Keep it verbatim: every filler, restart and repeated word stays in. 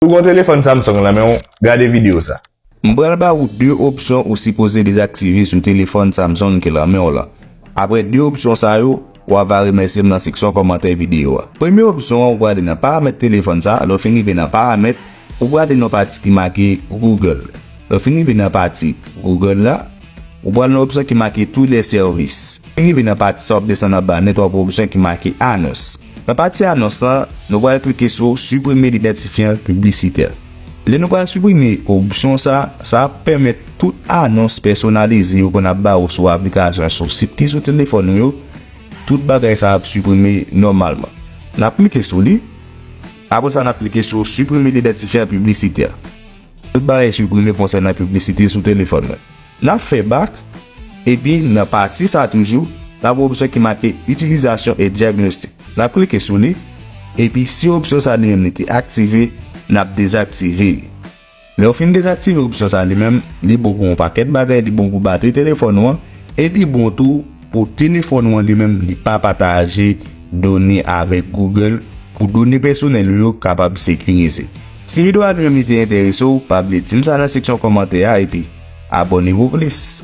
Ou gen yon telefòn Samsung nan men w, gade videyo sa. M pral ba ou de opsyon ou sipoze dezaktive sou telefòn Samsung ki nan men w lan. Apre de opsyon sa yo, w a va remèsye m nan seksyon kòmantè videyo a. Premye opsyon an, ou prale nan paramèt telefòn sa. Lè w fin rive nan paramèt, ou prale nan pati ki make Google. Lè w fin rive nan pati Google la, ou pral nan opsyon ki make Tous les services. Fin rive nan pati sa, w ap desann anba nèt, w ap wè opsyon ki make Annonces. Nan pati Annonces lan, nou pral klike sou Supprimer l'identifiant publicitaire. Lè nou pral siprime opsyon sa, sa ap pèmèt tout anons pèsonalize yo konn ap ba ou sou aplikasyon, sou sit ki sou telefòn ou yo, tout bagay sa ap siprime nòmalman. N ap klike sou li. Apre sa, n ap klike sou Supprimer l'identifiant publicitaire. Tout bagay siprime konsènan piblisite sou telefòn mwen. N ap fè bak, epi nan pati sa toujou, n ap wè opsyon ki make Utilisation et diagnostic. N ap klike sou li, epi si opsyon sa li menm li te aktive, n ap dezaktive li. Lè w fin dezaktive opsyon sa li menm, li bon pou yon pakèt bagay, li bon pou batri telefòn ou an, e li bon tou pou telefòn ou an li menm, li pa pataje done avèk Google, pou done pèsonèl ou yo kapab sekirize. Si videyo a li menm li te enterese w, pa bliye di m sa nan seksyon kòmantè a, epi abòne pou plis.